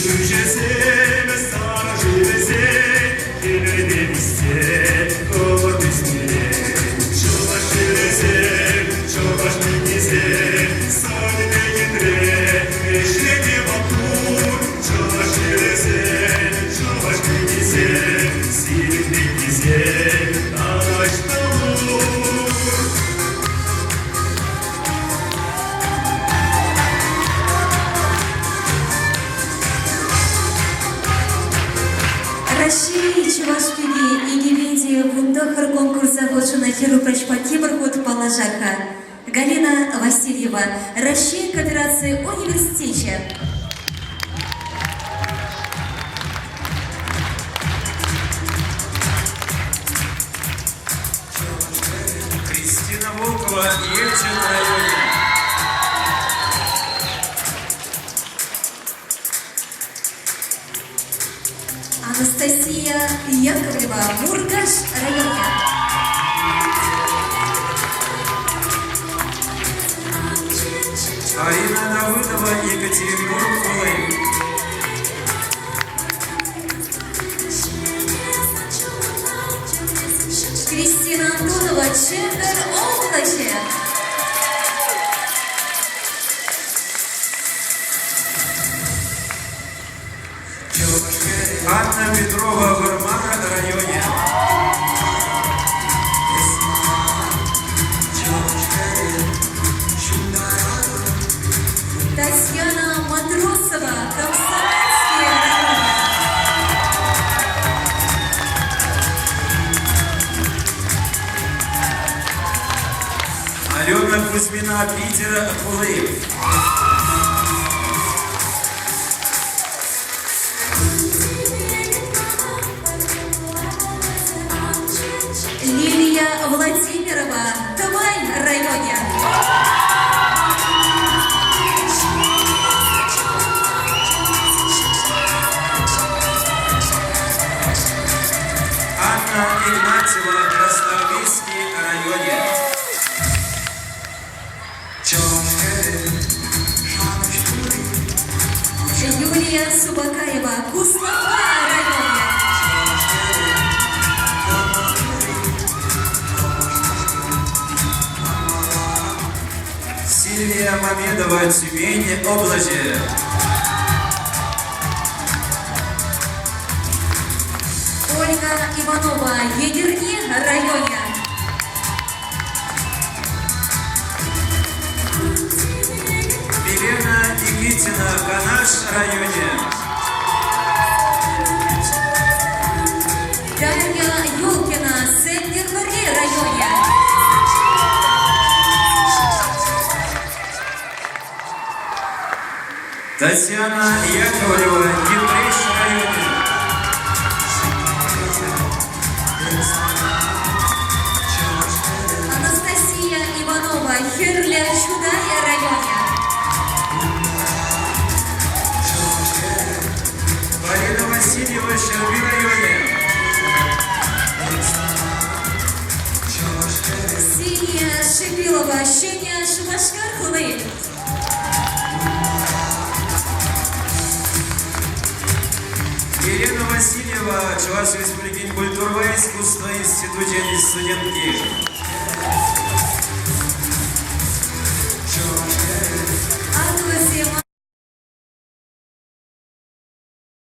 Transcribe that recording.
Ҫӳҫесем сарӑ шывӗсем хӗвелпе пиҫсе хӑвӑрт ӳснӗрен. Чӑваш хӗрӗсем, чӑваш пикисем сӑнӗпе хитре, ӗҫлеме маттур. Чӑваш хӗрӗсем, чӑваш пикисем, сирӗн пеккисем таҫта пур. Раҫҫей чӑваш пики икӗ 2019 конкурса хутшӑннӑ хӗр-упраҫпа тепӗр хут паллашар-ха. Галина Васильева, Раҫҫей коопераци университечӗ. Кристина Волкова, Елчӗк районӗ. Анастасия Яковлева, Муркаш районӗ. Арина Давыдова, Екатеринбург хули. Кристина Антонова, Чӗмпӗр облаҫӗ. Анна Петрова, Вӑрмар районӗ. Татьяна Матросова, Комсомольский район. Алена Кузьмина, Питер хули. Лилия Владимирова, Тӑвай районӗ. Анна Игнатьева, Красноармейски районӗ. Юлия Субакаева, Куславкка районӗ. Сильвия Мамедова, Тюмень облаҫӗ. Ольга Иванова, Етӗрне районӗ. Елена Никитина, Канаш районӗ. Дарья Юлкина, Сӗнтӗрвӑрри районӗ. Татьяна Яковлева, Йӗпреҫ районӗ. Анастасия Иванова, Хӗрлӗ Чутай районӗ. Полина Васильева, Ҫӗрпӳ районӗ. Ксения Шипилова, Ҫӗнӗ Шупашкар хули. Елена Васильева, Чӑваш Республикин культурӑпа искусство институчӗн студентки.